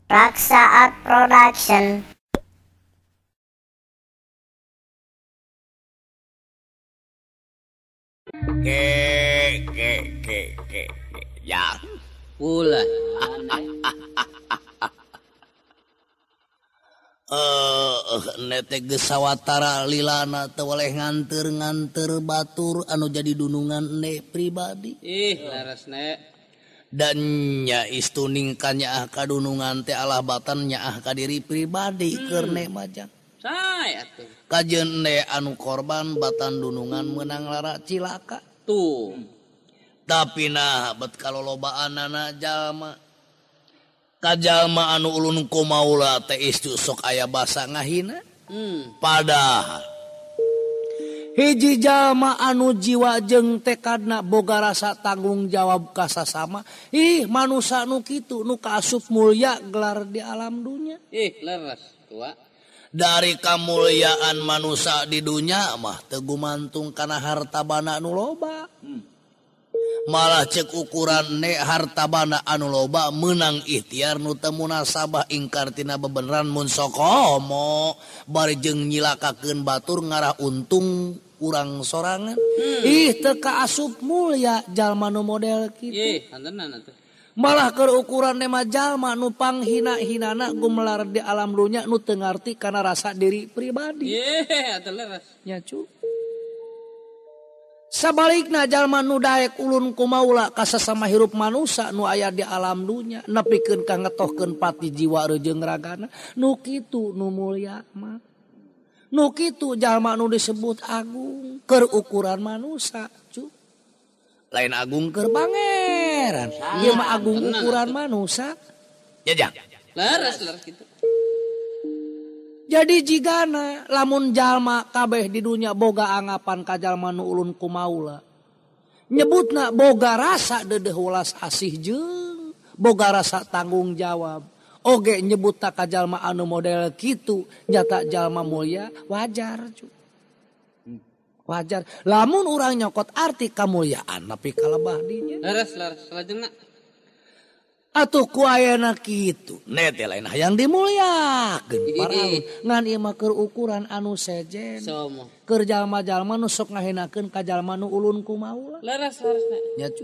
Raksa Art Production. Ke ke ke ke ya. Ulah. Nete geus sawatara lilana teu weleh nganteur-nganteur batur anu jadi dunungan ne pribadi. Ih, leres ne. Dan nya istuning ka nyaah kadunungan teh alah batan nyaah ka diri pribadi keur ne majang. Sae atuh. Kajeun ne anu korban batan dunungan meunang lara cilaka. Tuh. Tapi nah bet kalolobaanana jalma. Kajalma anu ulun kumaula teh istu sok aya basa ngahina. Padahal hiji jalma anu jiwa jeung tekadna boga rasa tanggung jawab ka sasama, ih manusa nu kitu nu kaasup mulya gelar di alam dunya. Ih leres tua. Dari kamulyaan manusa di dunya mah teu gumantung kana harta bana nu loba. Malah cek ukuran ne harta bana anu loba meunang ikhtiar nu teu munasabah ingkar tina bebeneran mun sokomo bari jeung nyilakakeun batur ngarah untung urang sorangan. Ih teu kaasup mulya jalma nu model kitu. Ih hantenan atuh. Malah keur ukuran ne mah jalma nu panghina-hinana gumelar di alam dunya nu teu ngarti kana rasa diri pribadi. Ih atuh leres. Nya cu. Sabalikna jalma nu daek ulun kumaula ka sasama hirup manusa nu aya di alam dunya nepikeun ka ngetohkeun pati jiwa rejeung ragana nu kitu nu mulya mah. Nu kitu jalma nu disebut agung keur ukuran manusa cu. Lain agung keur pangeran, ieu mah agung ukuran manusa. Jajang. Leres leres kitu. Jadi jigana lamun jalma kabeh di dunya boga anggapan ka jalma nu ulun kumaula. Nyebutna boga rasa deudeuh welas asih jeung boga rasa tanggung jawab. Oge nyebutna ka jalma anu model kitu nyata jalma mulya wajar cu. Wajar. Lamun urang nyokot arti kamulyaan nepi ka lebah dinya. Leres leres salajengna. Atuh ku ayeuna kitu ne teh lain hayang dimulyakeun paralun ngan ieu mah keur ukuran anu sejen keur jalma-jalma nu sok ngahinakeun ka jalma nu ulun kumaula. Leres leres nya cu.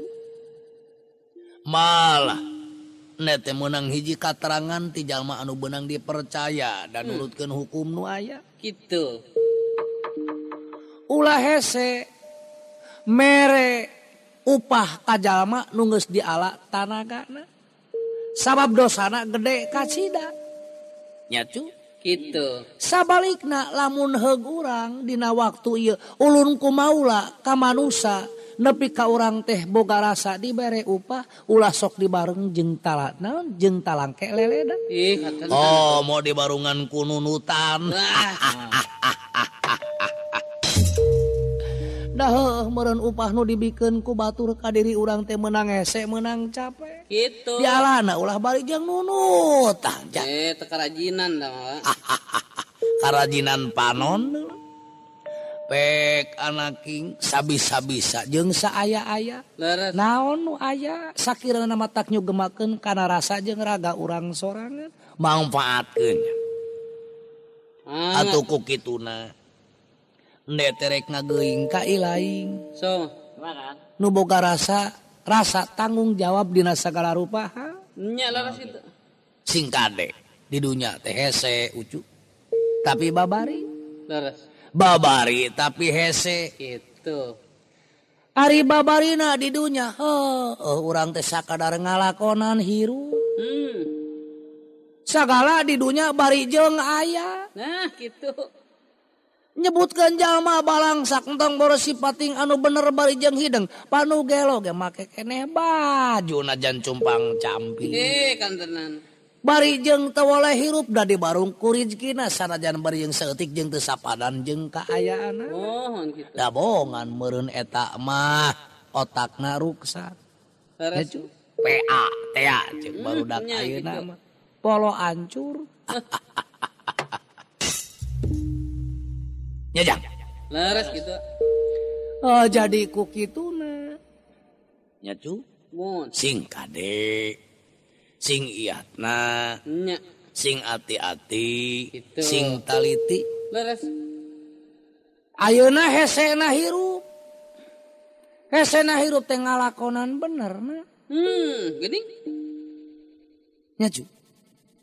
Malah ne teh meunang hiji katerangan ti jalma anu beunang dipercaya dan nurutkeun hukum nu aya kitu. Ulah hese mere upah ka jalma nu geus diala tanagana. Sabab dosana gede kacida. Nya cu kitu. Sabalikna lamun heug urang dina waktu ieu ulun kumaula ka manusa nepi ka urang teh boga rasa dibere upah ulah sok dibareng jeung talana jeung talangke leleda. Ih, oh mau dibarungan ku nunutan. Dah heuh meureun upah nu dibikeun ku batur ka diri urang teh meunang hese meunang capek. Kitu. Dialana ulah bari jeung nunutan. Teu karajinan da mah. Karajinan panon. Pek anaking sabisa-bisa jeung saaya-aya. Naon nu aya sakirana matak nyugemakeun kana rasa jeung raga urang sorangan mangfaatkeun. Atuh ku kituna. Neterek ngageuing ka ilaing. So, nu boga rasa rasa tanggung jawab dina sagala rupa. Nya leres kitu. Sing kade di dunya teh hese ucu. Tapi babari. Leres. Babari tapi hese kitu. Ari babarina di dunya heuh urang teh sakadar ngalakonan hirup. Sagala di dunya bari jeung aya. Nah, kitu. Nyebutkeun jalma balangsak entong boros sipating anu bener bari jeung hideung panu gelo ge make keneh baju najan cumpang camping. Ih kantenan. Bari jeung teu woleh hirup da dibarung ku rizkina sanajan bari jeung saeutik jeung teu sapadan jeung kaayaanna. Oh kitu. Da bohongan meureun eta mah otakna ruksak. Leres. PA tea ceuk barudak ayeuna mah. Polo ancur. Nyajang. Leres gitu. Oh, jadi ku kituna. Nya cu. Mun. Sing kade. Sing iatna sing ati-ati sing taliti. Leres. Ayeuna hesena hirup. Hesena hirup teh ngalakonan bener na. Geuning. Nya cu.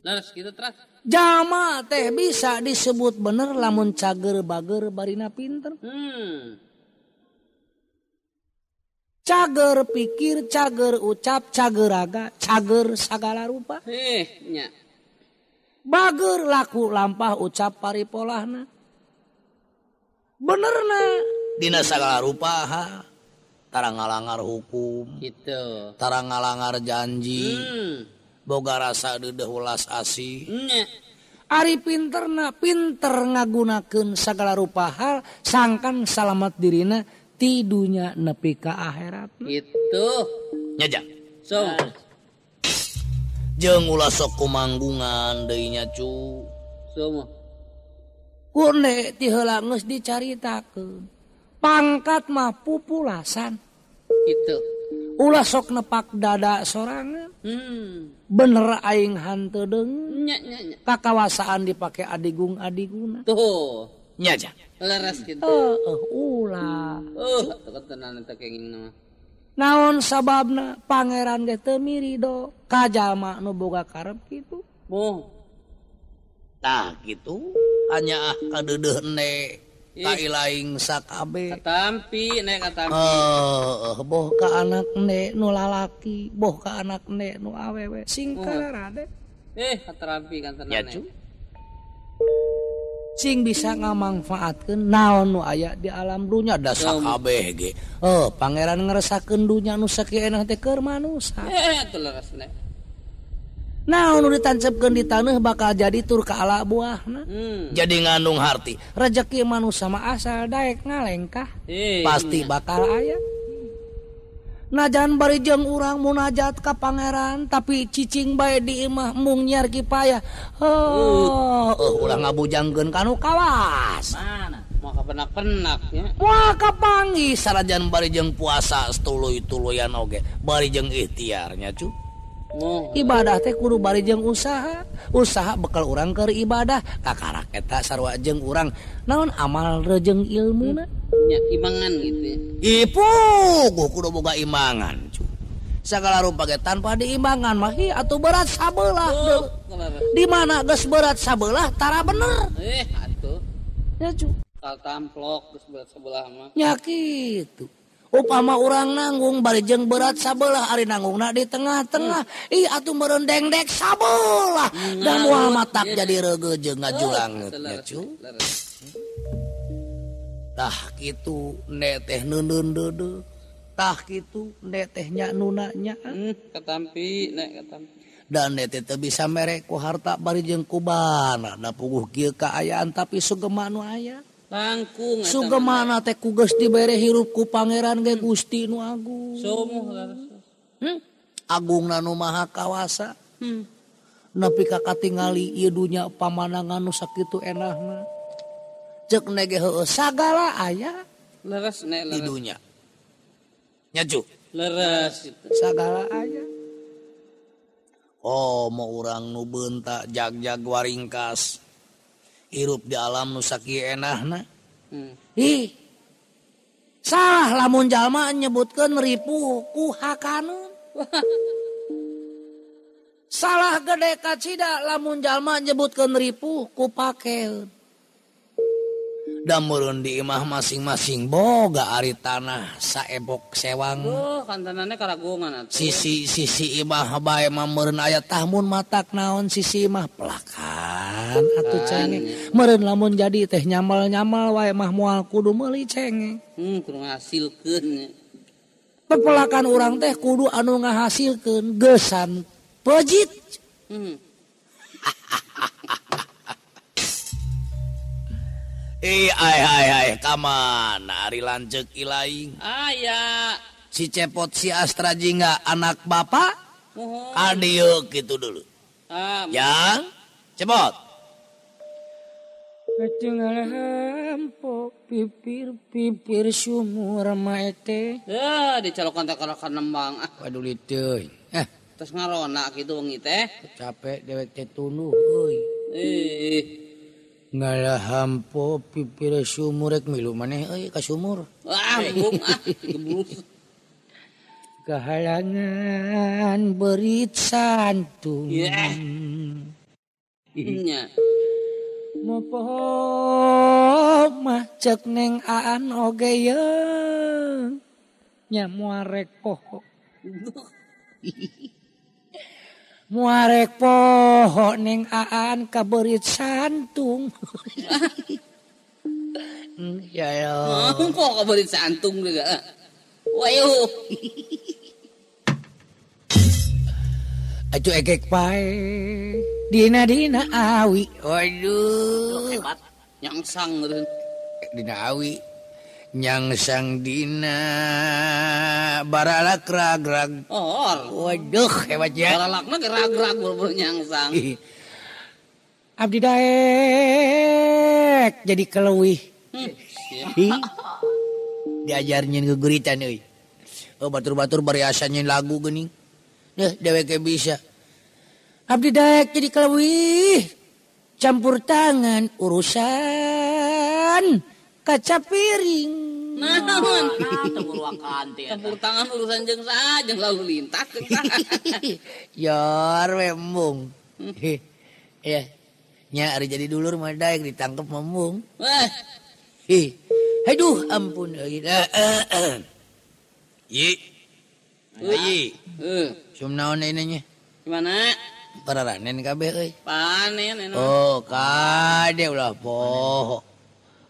Leres kitu teras. Jalma teh bisa disebut bener lamun cager bager barina pinter. Cager pikir, cager ucap, cager raga, cager sagala rupa. Nya. Bager laku lampah ucap paripolahna. Benerna dina sagala rupa ha. Tara ngalangar hukum. Gitu. Tara ngalangar janji. Boga rasa deudeuh welas asih. Nya. Ari pinterna pinter ngagunakeun sagala rupa hal sangkan salamat dirina ti dunya nepi ka akhirat. Gitu. Nya ja. So. Jeung ulah sok kumanggungan deui nya cu. Somo. Kune ti heula geus dicaritakeun. Pangkat mah pupulasan. Gitu. Ulah sok nepak dada sorangan. Bener aing hanteu deung. Nya nya nya. Kakawasaan dipake adigung adiguna. Tuh. Nya ja. Leres kitu. Ulah. Tenan teh kenging mah. Naon sababna pangeran ge teu mirido ka jalma nu boga karep kitu. Boh. Tah kitu hanya ah kadeudeuh ene ka ilaing sakabe. Katampi nek katampi. Boh ka anak ene nu lalaki, boh ka anak ene nu awewe sing kararade. Katampi kan tenan. Ya cu. Sing bisa ngamangfaatkeun naon nu aya di alam dunya da sakabeh ge. Pangeran ngeresakeun dunya nu sakieu enah teh keur manusa. Atuh leresna. Naon nu ditancepkeun di taneuh bakal jadi tur ka ala buahna. Jadi ngandung harti. Rejeki manusa mah asal daek ngalengkah. Pasti bakal aya. Najan bari jeung urang munajat ka pangeran tapi cicing bae di imah mung nyiar kipayah. Ulah ngabujangkeun ka nu kawas. Mana? Moal kapenak-penak nya. Moal kapanggih sanajan bari jeung puasa tuluy-tuluyan oge, bari jeung ikhtiar nya cu. Ibadah teh kudu bari jeung usaha. Usaha bekal urang keur ibadah, kakarak eta sarua jeung urang naon amal rejeung ilmuna. Nya imangan gitu ya. Ipuh, kudu boga imangan cu. Sagala rupa ge tanpa diimbangan mah hi atuh berat sabelah. Di mana geus berat sabelah tara bener. Atuh. Nya cu. Kal tamplok geus berat sabelah mah. Nya kitu. Upama urang nanggung bari jeung berat sabelah ari nanggungna di tengah-tengah. Ih atuh meureun dengdek sabelah. Da moal matak jadi reugeuh jeung ngajulang nya cu. Tah kitu ne teh neundeun deudeuh. Tah kitu ne teh nya nuna nya. Katampi nek katampi. Dan ne teh teu bisa mere ku harta bari jeung ku bana. Da puguh kieu kaayaan tapi sugema nu aya. Langkung eta. Sugemana teh ku geus dibere hirup ku pangeran ge Gusti nu agung. Sumuh leres. Agungna nu maha kawasa. Nepi ka katingali ieu dunya pamandangan nu sakitu enahna. Cek nege heueuh sagala aya. Leres nek leres. Di dunya. Nya cu. Leres kitu. Sagala aya. Oh, mau urang nu beunta jag-jag waringkas. Hirup di alam nu sakieu enahna. Ih. Salah lamun jalma nyebutkeun ripuh ku hakaneun. Salah gede kacida lamun jalma nyebutkeun ripuh ku pakeun. Da meureun di imah masing-masing boga ari tanah saebok sewang. Kantanane karagungan atuh. Sisi-sisi imah bae mah meureun aya tahmun matak naon sisi imah pelakan atuh cengeng. Meureun lamun jadi teh nyamal-nyamal wae mah moal kudu meuli cengeng. Kudu ngahasilkeun. Pepelakan urang teh kudu anu ngahasilkeun geusan pejit. Ai ai ai kamana ari lanceuk ilaing. Aya si Cepot si Astra Jingga anak bapak. Adieu kitu dulu. Yang Cepot. Lempo pipir-pipir sumur mah teh. Ya dicalokan teh kana nembang. Waduh liteuy. Terus ngarona kitu wengi teh. Capek dewek teh tunduh euy. Ih. Ngalah hampo pipir sumur rek milu maneh euy ka sumur. Wah, embung ah geblus. Kehalangan berit santung. Yeah. Nya. Mopoho mah cek neng aan oge yeung. Nya muarek poho. Muarek poho neng aan kaberit santung. Ya ya. Kok kaberit santung juga. Wayo. Atuh egek pae. Dina-dina awi. Waduh. Hebat. Nyangsang meureun. Dina awi. Nyangsang dina baralak rag-rag. Oh. Waduh, hebat ya. Baralakna ge rag-rag boro-boro nyangsang. Abdi daek jadi keleuwih. Diajar nyeun geguritan euy. Oh, batur-batur bari asa nyeun lagu geuning. Deh, dewek bisa. Abdi daek jadi keleuwih. Campur tangan urusan kaca piring. Naon? Campur tangan urusan jeung saha jeung lalu lintas jeung saha. Yor we embung. Ya. Nya ari jadi dulur mah daek ditangkep mah embung. Wah. Ih. Aduh ampun euy. Yi. Yi. Heuh. Sum naon ayeuna nya? Gimana? Pararanen kabeh euy. Panen enak. Oh, kade ulah poho.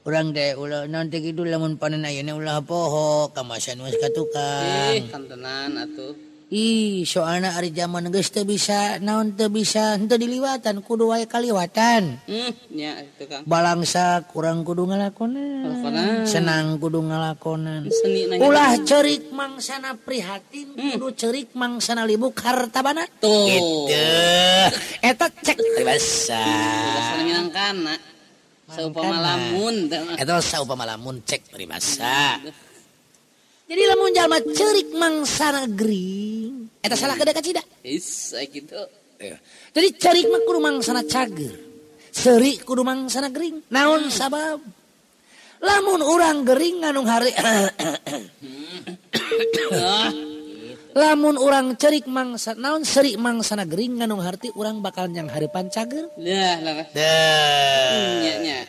Urang teh ulah naon teh kitu lamun panen ayeuna ulah poho kamasan geus ka tukang. Ih, kantenan atuh. Ih, soalna ari jaman geus teu bisa naon teu bisa henteu diliwatan kudu wae kaliwatan. Nya itu Kang. Balangsa kurang kudu ngalakonan. Senang kudu ngalakonan. Ulah ceurik mangsana prihatin, kudu ceurik mangsana libuk hartabana. Tuh. Gitu. Eta cek paribasa. Paribasa minangkana. Saupama lamun. Eta saupama lamun cek paribasa. Jadi lamun jalma ceurik mangsana gering, eta salah gede kacida. Is, gitu. Jadi ceurik mah kudu mangsana cager. Seuri kudu mangsana gering. Naon sabab? Lamun urang gering nganung hari lamun urang ceurik mangsa naon seuri mangsana gering nganung harti urang bakal nyang hareupan cager. Dah, lah. Dah.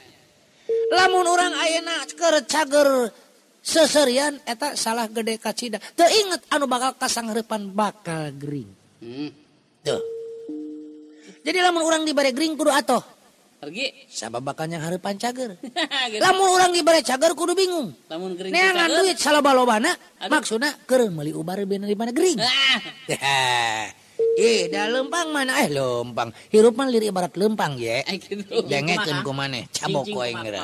Lamun urang ayeuna keur cager seserian eta salah gede kacida. Teu inget anu bakal kasangreupan bakal gering. Tuh. Jadi lamun urang dibere gering kudu atoh. Pergi. Sabab bakal nyang hareupan cager. Lamun urang dibere cager kudu bingung. Lamun gering neangan duit saloba-lobana maksudna keur meuli ubar bener di mana gering. Ih, da lempang mana lempang. Hirup mah lir ibarat lempang ye. Dengekeun ku maneh cabok ku aing geura.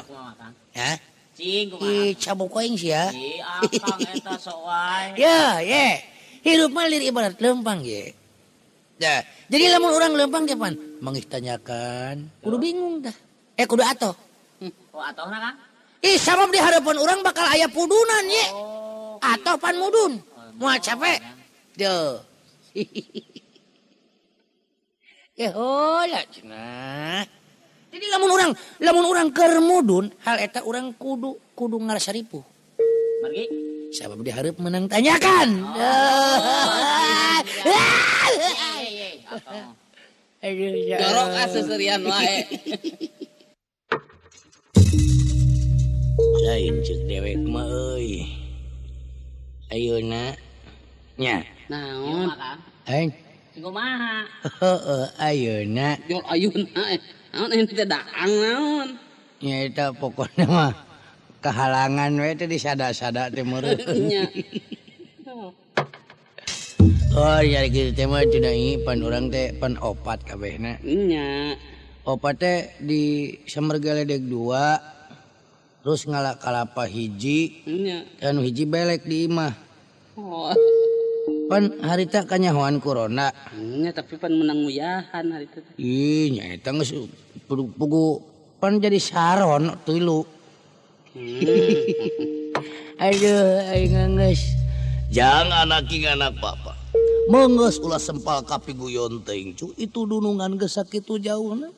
Hah? Cing kumaha? Ih, cabok aing sia. Ih, akang eta sok wae. Ya, ye. Hirup mah lir ibarat lempang ye. Dah, jadi lamun urang lempang ge pan mangih tanyakan, kudu bingung dah. Kudu atoh. Oh, atohna Kang? Ih, sabab di harapan urang bakal aya pudunan ye. Oh. Atoh pan mudun. Moal capek. Duh. Ya hola cenah. Jadi lamun urang keur mudun, hal eta urang kudu ngarasa ripuh. Margi? Sabab dihareup menang tanyakan. Oh. Aduh, ya. Jorok aseserian wae. Lain ceuk dewek mah euy. Ayeuna nya. Naon? Aing. Kumaha? Heeh, ayeuna. Jol ayeuna. Naon ini teh daang naon? Nya eta pokona mah kahalangan we teh disada-sada teh meureun. Nya. Oh, ya kitu teh mah cenah pan urang teh pan opat kabehna. Nya. Opat teh di Semergaledeg 2 terus ngala kalapa hiji. Nya. Anu hiji belek di imah. Oh. Pan harita kanyahoan corona. Nya tapi pan menang uyahan harita teh. Ih, nya eta geus pugu pan jadi saron tilu. Aduh, aing geus. Jangan anak king anak papa. Menggeus ulah sempal kapiguyon teuing cu itu dunungan geus sakitu jauhna.